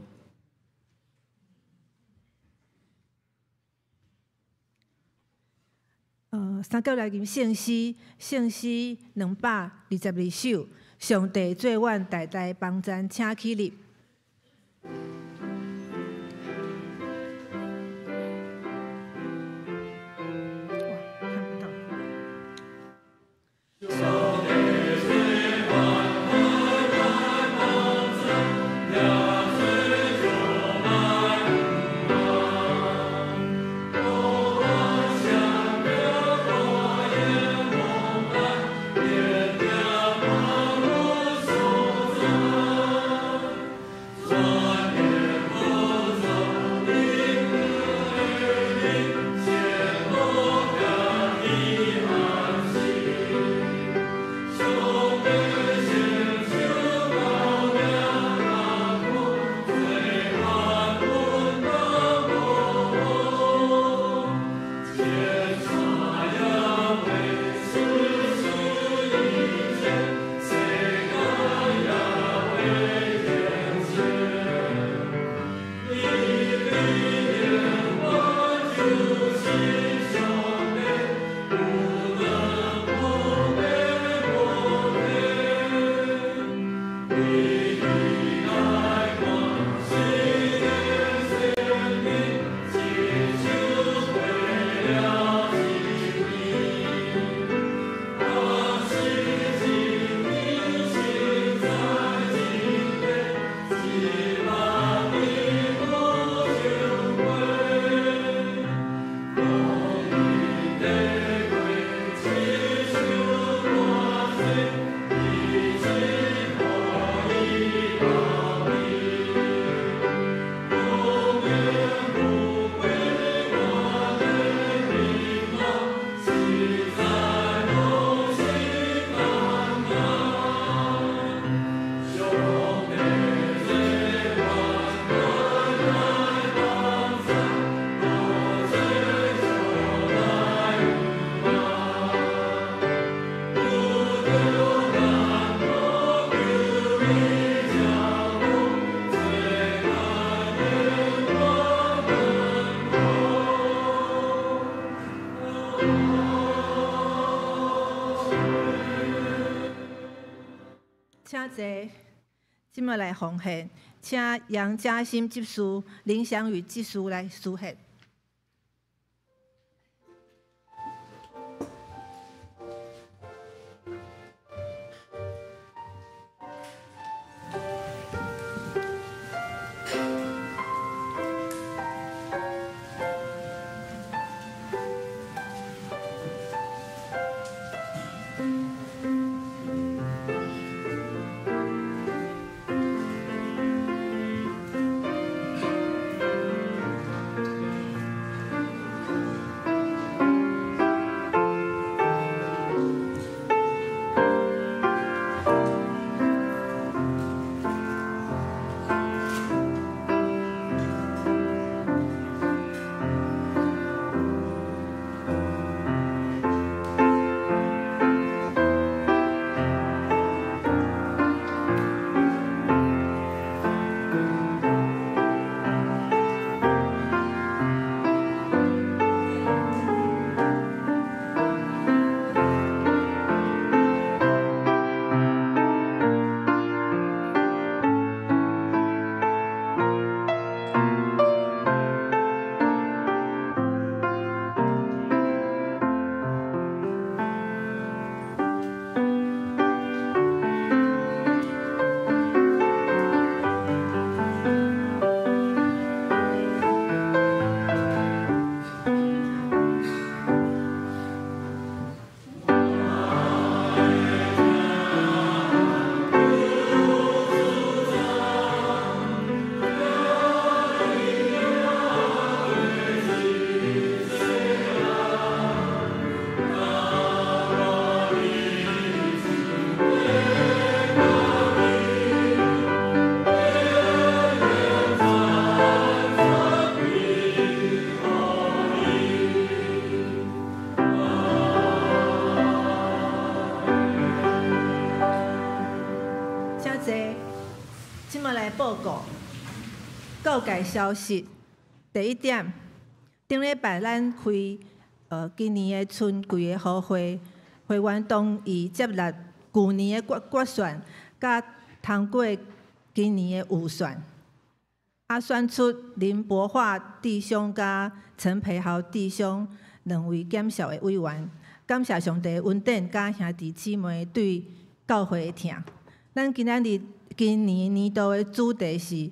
[SPEAKER 1] 三敆來吟聖詩，聖詩222首，上帝做阮大大幫贊，請起立。哇，看不到。請坐，這擺來奉獻，請楊嘉欣執事、林祥宇執事來司獻。告解消息，第一點，頂禮拜咱開今年的春季的和會，會員同意接納舊年的決決算，佮通過今年的預算。啊，選出林柏華弟兄佮陳培豪弟兄兩位檢校的委員。感謝上帝恩典佮兄弟姊妹對教會的疼。咱今仔日今年年度的主題是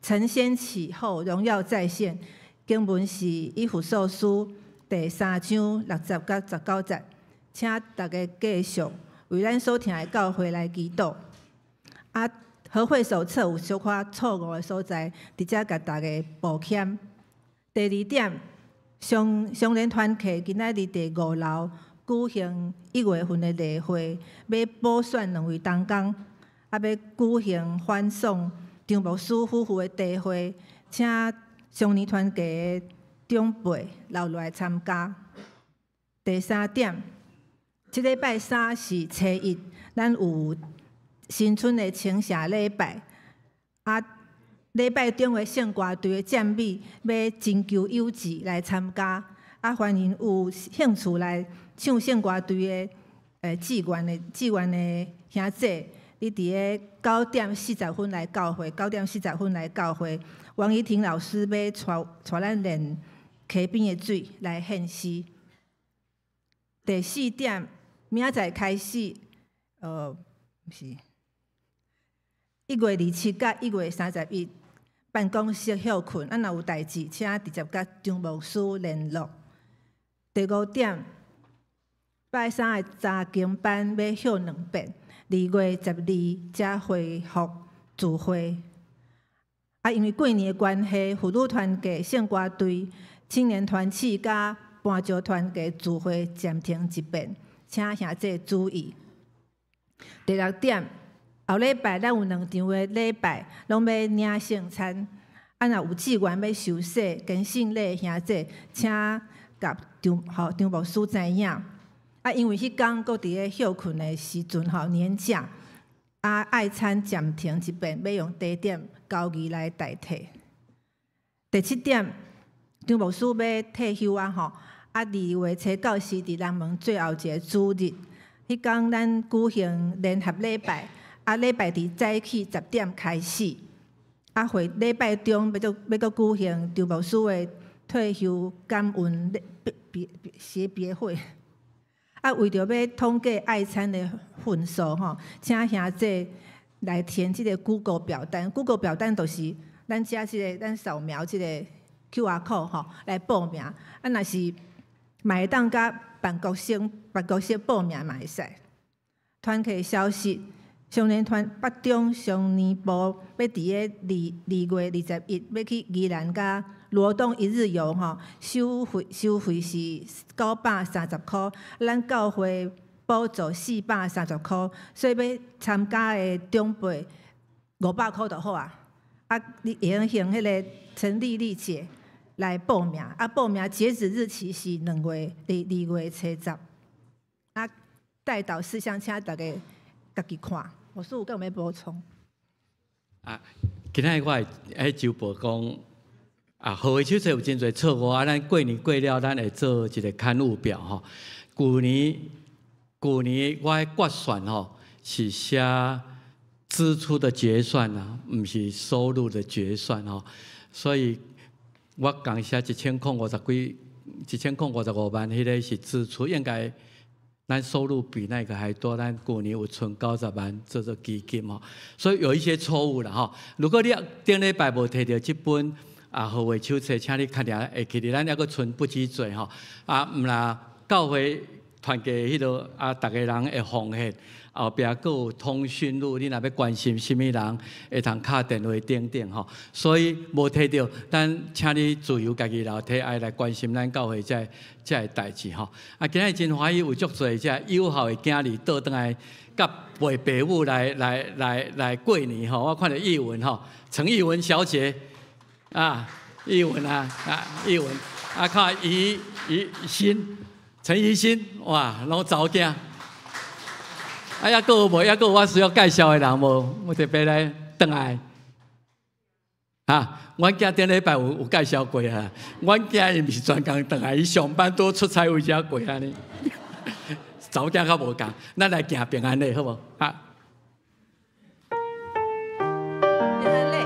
[SPEAKER 1] 承先啟後，榮耀再現。經文是以弗所書第三章六節佮十九節，請大家繼續為咱所疼的教會來祈禱。啊，和會手冊有小可錯誤的所在，佇遮共大家補欠。第二點，雙雙聯團契今仔日佇五樓舉行一月份的例會，欲補選兩位同工，啊，欲舉行歡送張牧師夫婦的茶會，請雙年團契的長輩留落來參加。第三點，這禮拜三是初一，咱有新春的稱謝禮拜，啊，禮拜中的聖歌隊的讚美欲徵求有志來參加，啊，歡迎有興趣來唱聖歌隊的志願的兄弟，你佇个9點40分來教會，九點四十分來教會。王怡婷老師欲帶咱練溪邊的水來獻詩。第四點，明仔載開始，毋是1月27佮1月31，辦公室歇睏，啊，若有代誌，請直接佮張牧師聯絡。第五點，拜三的查經班欲歇兩遍，2月12才恢復聚會。啊，因為過年的關係，婦女團契、聖歌隊、青年團契佮搬石團契聚會暫停一遍，請兄弟注意。第六點，後禮拜咱有兩場的禮拜，攏欲領聖餐。啊，若有志願欲受洗、堅信禮的兄弟，請共張吼張牧師知影。啊，因為彼工閣佇咧歇睏的時陣吼，年假，啊，愛餐暫停一遍，欲用地點交誼來代替。第七點，張牧師欲退休啊吼，啊，二月初九是佇南門最後一个主日，彼工咱舉行聯合禮拜，啊，禮拜佇早起10點開始，啊，會禮拜中欲閣欲閣舉行張牧師的退休感恩禮別別別會。啊，為著欲統計愛餐的份數吼，請兄弟來填這个 Google 表單。Google 表單就是咱遮這个咱掃描這个 QR code 吼來報名。啊，若是嘛會當佮辦公室報名嘛會使。團契消息，雙年團北中雙年部欲佇个2月21欲去宜蘭佮羅東一日遊吼，收費是930箍，咱教會補助430箍，所以欲參加的長輩500箍就好啊。啊，你會用還彼个陳麗麗姐來報名，啊，報名截止日期是2月初十。啊，代禱事項請大家家己看。牧師有閣有欲補充？
[SPEAKER 2] 啊，今仔日我會喺週報講，啊，和會手冊有真濟錯誤啊！咱過年過了，咱會做一個勘誤表吼。舊年我的決算吼是寫支出的決算啊，毋是收入的決算吼。所以我共寫一千空五十幾，1055萬，彼个是支出，應該咱收入比那個還多。咱舊年有存90萬做做基金吼，所以有一些錯誤啦吼。如果你頂禮拜無提著這本啊，和會手冊，請你較定會記得，咱猶閣存不積濟吼。啊，毋若教會團契彼落啊，逐个人會奉獻，後壁閣有通訊錄，你若欲關心啥物人，會通敲電話等等吼。所以無提著，咱請你自由家己留提愛來關心咱教會這个代誌吼。啊，今日真歡喜有足濟這友好的囝兒倒轉來，佮陪爸母來過年吼。我看著藝文吼，陳藝文小姐啊，藝文啊啊，藝文啊，看怡怡欣。陳怡欣，哇，攏查某囝。啊，猶閣有無？猶閣有我需要介紹的人無？我特別來轉來。哈，阮囝頂禮拜有介紹過啊，阮囝伊毋是專工轉來，伊上班拄出差回遮過按呢。查某囝較無仝，咱來行平安禮好無？哈。
[SPEAKER 1] 平安禮。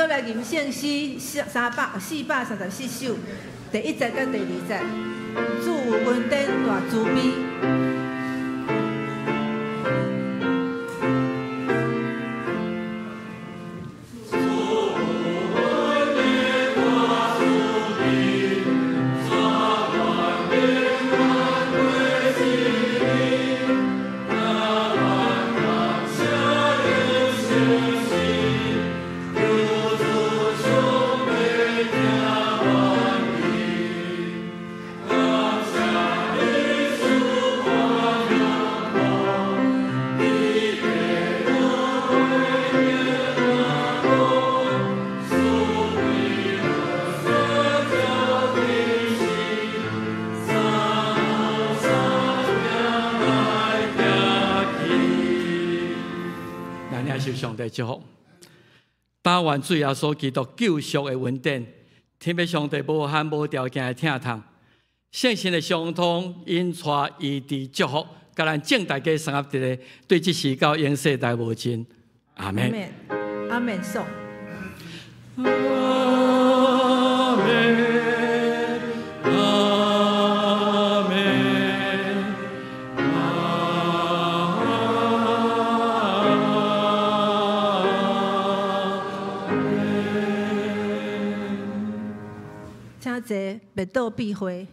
[SPEAKER 1] 來吟聖詩434首，第一節佮第二節，主有恩典大慈悲。
[SPEAKER 2] 上帝祝福，但願主耶穌基督救贖的恩典，天父上帝無限無條件的疼痛，聖神的相通引帶醫治祝福，共咱眾大家相合佇咧，對這時到永世代無盡。阿門。
[SPEAKER 1] 阿門。頌。
[SPEAKER 2] 阿門。阿門。
[SPEAKER 1] 請坐，默禱閉會。